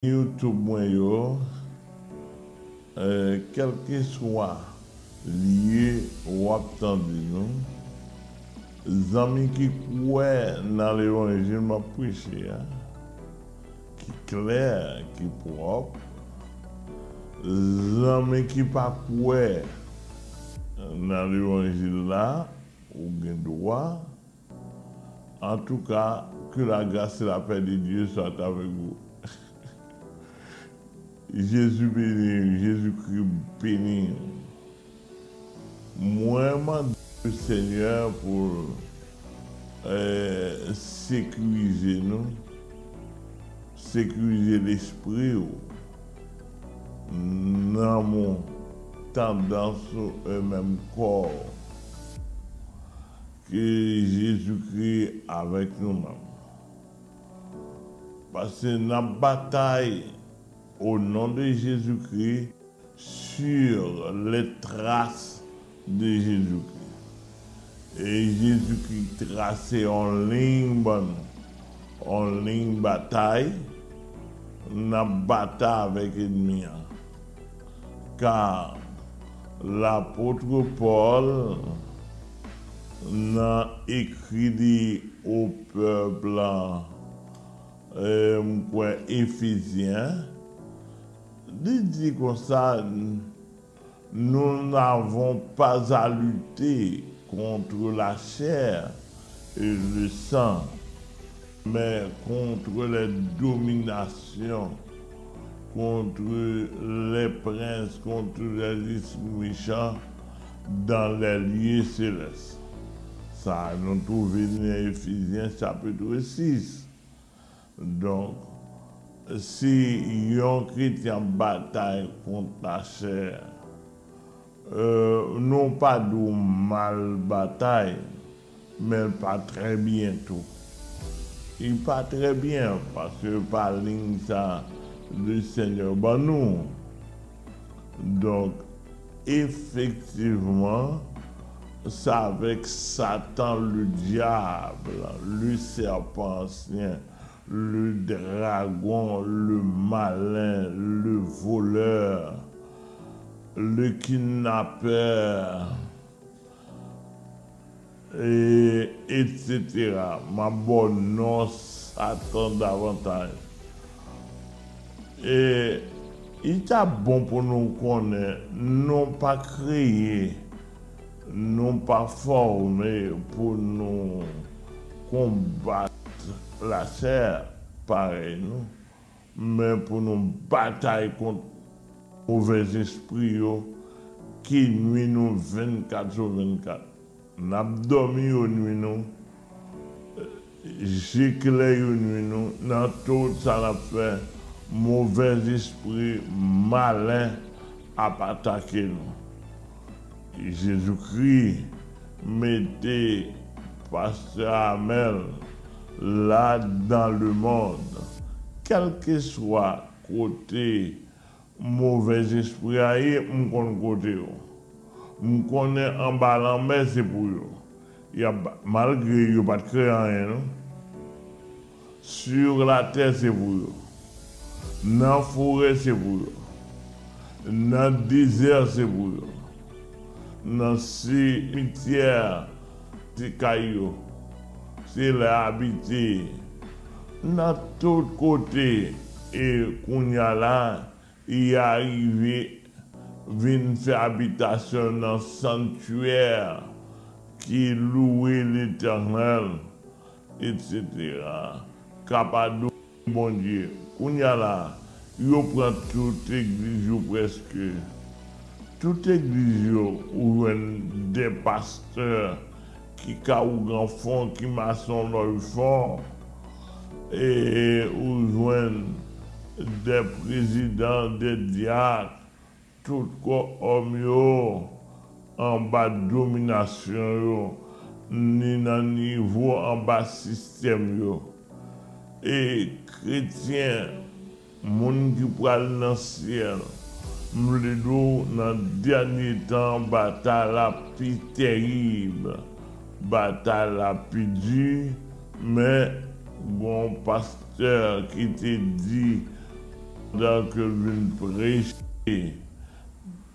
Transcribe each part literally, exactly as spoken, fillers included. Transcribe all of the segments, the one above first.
YouTube mwen yo, eh, kèlkeswa lye w ap tande nou, zanmi ki kwè nan levanjil m ap preche a, ki klè, ki pwòp, zanmi ki pa kwè nan levanjil la, ou gen dwa. Antouka, que la grâce et la paix de Dieu soient avec vous. Jezi beni w, Jezikri beni w. Mwen mande Senyè pou l, eh, sekirize nou, sekirize lespri w, nanm ou, tandans ou, e menm kò w. Ke Jezikri avèk nou menm. Paske n ap batay au nom de Jésus-Christ, sur les traces de Jésus-Christ. E Jezikri trase yon liy ban nou, yon liy batay, n ap batay avèk ènmi an. Ka lapot Pòl nan ekri li o pèp la, e, m kwè Efezyen, li di konsa, nous n'avons pas à lutter contre la chair et le sang, mais contre les dominations, contre les princes, contre les esprits méchants dans les lieux célestes. Sa nou twouve nan Efezyen chapit sis. Donk, si yon kretyen ap batay kont lachè, euh, nou pa di w mal batay, men l pa trè byen tou. Li pa trè byen, paske pa liy sa Lesenyè ban nou. Donk, efektivman, se avèk Satan, le diable, le serpent ancien, le dragon, le malin, le voleur, le kidnappeur, e, et cetera. M ap ba w non Satan davantaj. E, li ta bon pou nou konnen, nou pa kreye, nou pa fòme pou nou konbat lachè parèy nou, men pou nou batay kont movèzespri yo ki nwi nou vennkat sou vennkat. N ap dòmi, yo nwi nou. Je klè, yo nwi nou. Nan tout sa n ap fè, movèzespri malen ap atake nou. Jezikri mete pastè Amèl la dans le monde. Kèlkeswa kote movèzespri a ye, m konn kote yo. M konnen anba lanmè se pou yo. Y ap, malgre yo pa t kreye anyen, non. Sur la terre, se pou yo. Nan forè, se pou yo. Nan dezè, se pou yo. Nan simityè, se kay yo. Se la y abite. Nan tout kote, e kounye a la, y arive vin fè abitasyon nan santyè ki louwe Letènèl, et cetera. Kapadou, Bondye. Kounye a la, yo pran tout egliz yo prèske. Tout egliz yo, ou jwenn de pastè ki ka ougan fon, ki mason lòj fon, e ou jwenn de prezidan, de dyak, tout kowòm yo anba dominasyon yo, ni nan nivo anba sistèm yo. E kretyen, moun ki pral nan syèl, m vle di w, nan dènye tan, batay la pi tèrib, batay la pi di, men gon pastè ki te di, pandan ke l vin preche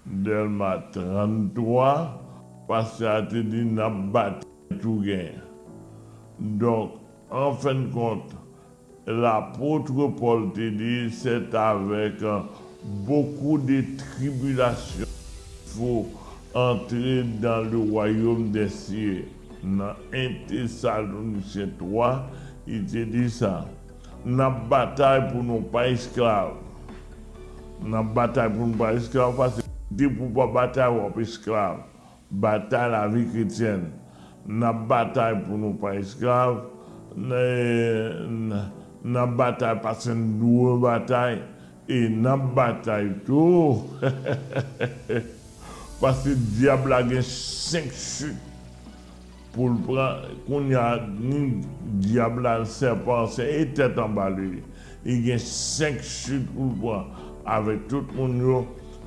Dèlma tranntwa, pastè a te di, "N ap batay tou gen." Donk, an fen de kont, lapot Pòl te di, "C'est avec beaucoup de tribulations qu'il faut entrer dans le royaume des cieux." Nan en Tesalonisyen twa, li te di sa, "N ap batay pou nou pa esklav." N ap batay pou nou pa esklav, paske depi w pa batay, w ap esklav. Batay lavi kretyèn. N ap batay pou nou pa esklav. N, n, n ap batay paske n dwe batay. E n ap batay tou. Paske dyab la gen senk chit pou l pran. Kounye a, ni dyab la, sèpan ansyen, e tèt anba li. Li gen senk chit pou l pran avèk tout moun yo.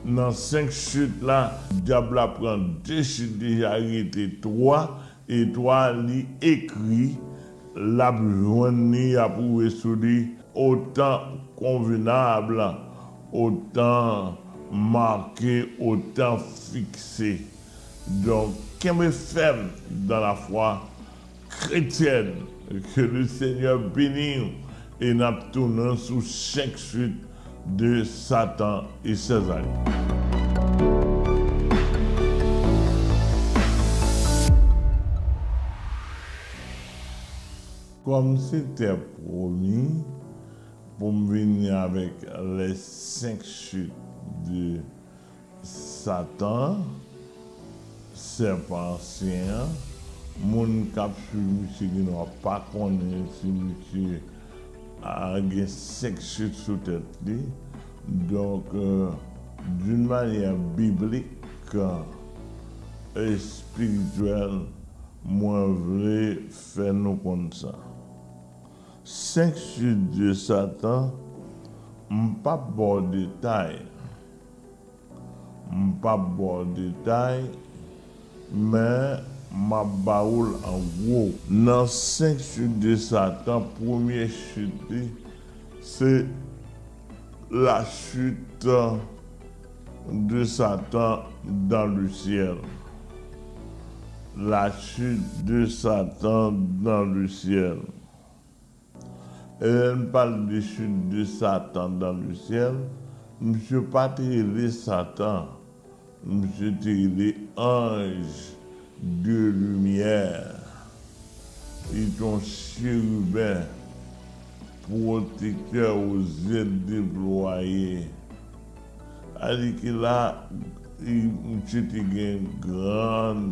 Nan senk chit la, dyab la pran de chit deja, rete twa, e twa li ekri, l ap jwenn li, y ap woule sou li, au temps convenable, au temps marqué, au temps fixé. Donk, kenbe fèm dans la foi chrétienne. Que le Seigneur bénisse. E n ap tounen sou senk chit de Satan e ses alye. Kòm se te pwomi pou m vini avèk les cinq chutes de Satan, sèpan ansyen an, moun k ap swiv misye gendwa pa konnen si misye a gen senk chit sou tèt li. Donk, euh, d'une manière biblique, espirityèl, mwen vle fè nou konn sa. Senk chit de Satan, m p ap ba w detay. M p ap ba w detay, men m ap ba ou l an gwo. Nan senk chit de Satan, premye chit li, se la chute de Satan dans le ciel. La chute de Satan dans le ciel. E lè n pale de chute de Satan dans le ciel, misye pa t rele Satan, misye te rele ange de lumière. Li te yon cheriben, pwotektè aux ailes déployées. Sa vle di ke la, li, misye te gen gran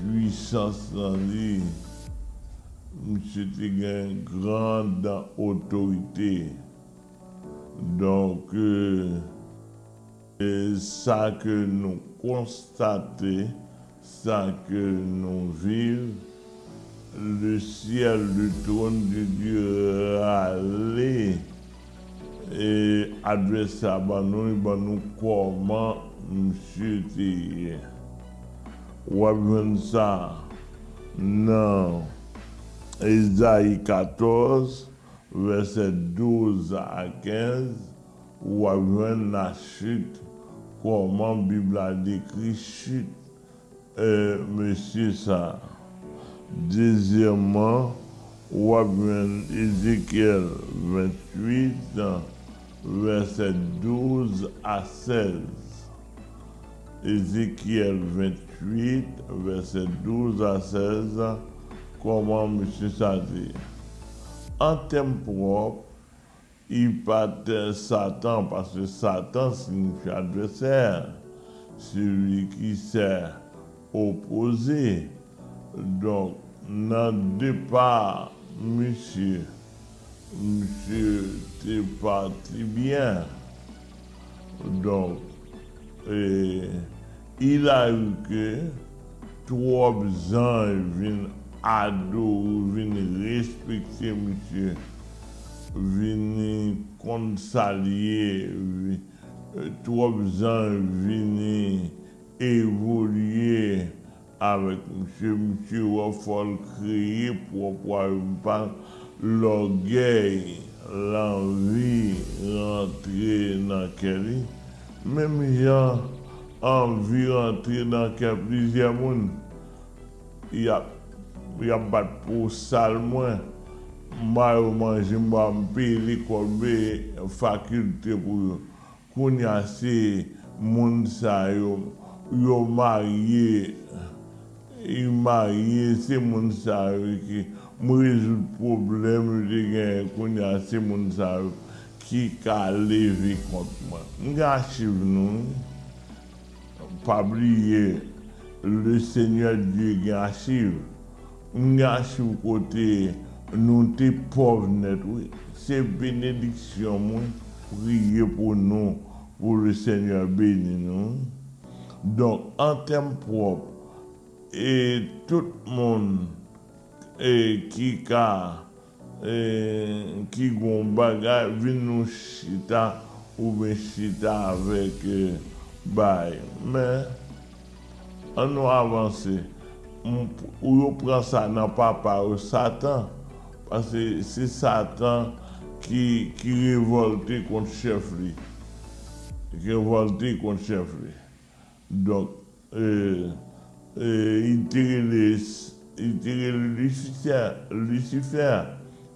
pwisans nan li. Misye te gen gran otorite. Donk, euh, e sa ke nou konstate, sa ke nou viv, le ciel, le trône de Dieu rale e advèsè a ban nou, li ban nou kòman misye te ye. W ap jwenn sa nan Ezayi katòz, vèsè douz a kenz, w ap jwenn la chit, kòman Bib la dekri chit, e, mesye sa a. Dezyèmman, w ap jwenn Ezekyèl venntuit, vèsè douz a sèz. Ezekyèl venntuit, vèsè douz a sèz, kòman mesye sa a te ye. An tèm pwòp, li pa t Satan, paske Satan siyifi advèsè, celui qui s'est opposé. Donk, nan depa misye, misye te pati byen. Donk, e, il arrive que twòp zanj vin adore, vin respekte misye, vin konn sa l ye, vi-, twòp zanj vin evolye avèk misye, misye wè fò l kreye pwòp wayòm pa l, lògèy, Lanvi rantre nan kè li, menm jan anvi rantre nan kè plizyè moun. Y ap, y ap bat pou sal mwen, m ba yo manje, m ba, m peye lekòl, m peye fakilte pou yo. Kounye a, se moun sa yo, yo marye, yo marye, se moun sa yo ki, m rezoud pwoblèm yo te genyen, kounye a, se moun sa yo ki ka leve kont mwen. M gen achiv nou, wi. Pa bliye, le Seigneur Dieu gen achiv. M gen achiv kote nou te pòv nèt, wi. Se benediksyon mwen, priye pou nou, pou le Seigneur beni nou. Donk, an tèm pwòp, e tout moun, e ki ka, e ki gon bagay, vin nou chita, oubyen chita avèk, e, bay. Men, ann nou avanse. M, ou yo pran sa nan papa yo, Satan, paske se Satan ki, ki revòlte kont chèf li. Ki revòlte kont chèf li. Donk, e, e, li te rele, li te rele Lisifè, Lisifè.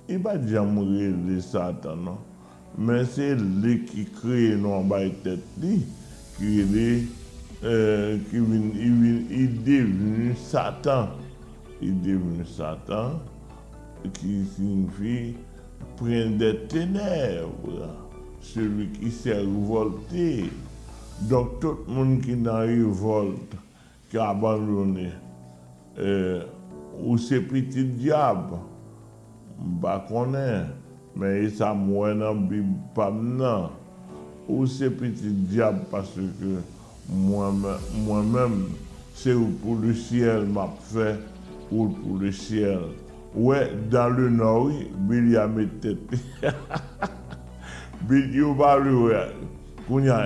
Li pa t janm rele Satan, non. Men se li ki kreye non an bay tèt li, ki rele, e, ki vin, li vin, li devni Satan. Li devni Satan, ki siyifi prince des ténèbres, celui qui s'est révolté. Donk, tout moun ki nan revòlt, ki abandone, e, ou se pitit dyab, m pa konnen, men e sa m wè nan Bib pa m nan. Ou se pitit dyab, paske mwen, mwen menm, se wout pou lesyèl m ap fè, wout pou lesyèl. Ou wè, dans le nord, wi, Bili a met tèt li. Bili yo pa vle wè. Kounye a,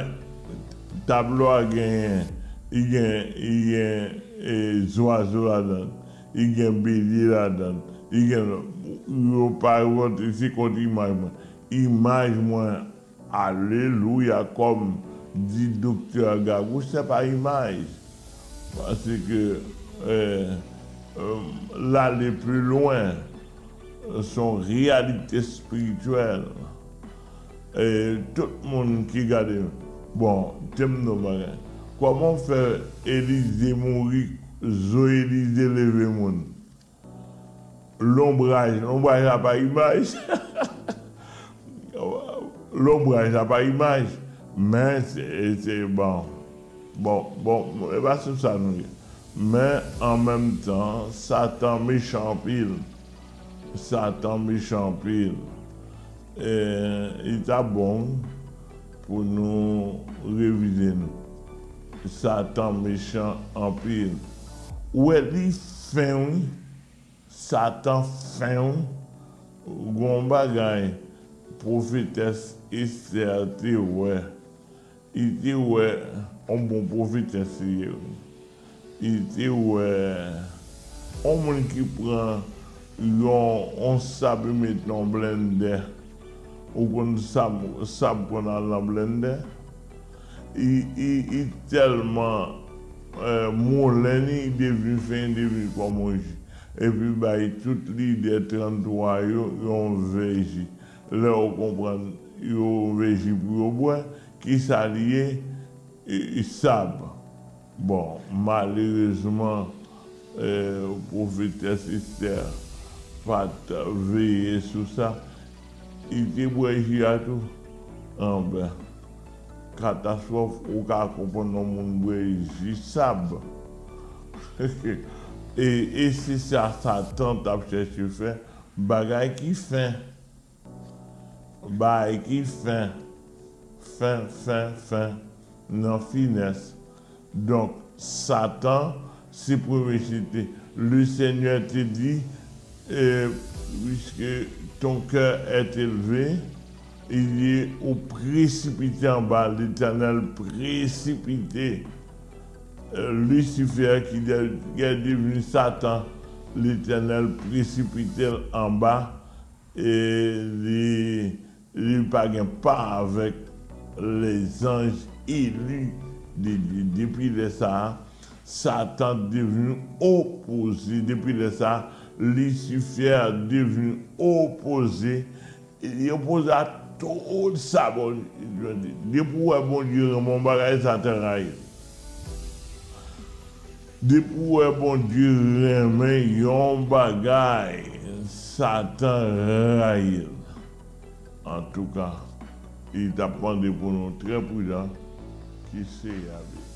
tablo a genyen, li gen, li gen, e, zwazo ladan l, li gen belye ladan l, li gen, yo pa revòlte, se kont imaj mwen. Imaj mwen, alelouya, kòm di doktè Gagou, se pa imaj. Paske, e, e, l ale pi lwen, se yon reyalite espirityèl. E, tout moun ki gade, bon, te m di yon bagay. Kòman w fè Elize mouri, zo Elize leve moun? Lonbraj, lonbraj la pa imaj. Lonbraj la pa imaj. Men se, se bon. Bon, bon, e pa sou sa nou ye. Men an menm tan, Satan mechan anpil. Satan mechan anpil. E, li ta bon pou nou revize nou. Satan mechan anpil. Ou wè li fen, wi. Satan fen, wi. Gon bagay pwofetès Estè te wè. Li te wè yon bon pwofetès li ye, wi. Li te wè yon moun ki pran yon, yon sab, li met nan blendè. Ou konn sab, sab konn al nan blendè? Li, li, li tèlman, e, moulen li, li devni fen, li devni kòm yon ji. Epi bay tout lidè tranntwa yo yon vè ji. Lè yo konprann yo vè ji pou yo bwè, kisa li ye? E, e sab. Bon, malerezman, e, pwofetès Estè pa t veye sou sa. Li te bwè ji a tou. Anben, katastwòf, ou ka konprann yon moun bwè ji sab. E, e se sa Satan t ap chèche fè, bagay ki fen. Bagay ki fen, fen, fen, fen, nan finès. Donk, Satan, se premye chite. Le Seigneur te di, e, puisque ton cœur est élevé, il est ou presipite anba, Letènèl presipite, e, Lisifè ki de, ki devni Satan, Letènèl presipite l anba, e li, li pa gen pa avèk lèzanj eli de Dye. Depi lè sa a, Satan devni opoze. Depi lè sa a, Lisifè devni opoze. Li opoze a tout sa Bondye di. Depi w wè Bondye renmen yon bagay, Satan rayi l. Depi w wè Bondye renmen yon bagay, Satan rayi l. Antouka, li t ap mande pou nou trè pridan. Ke Seyè a beni.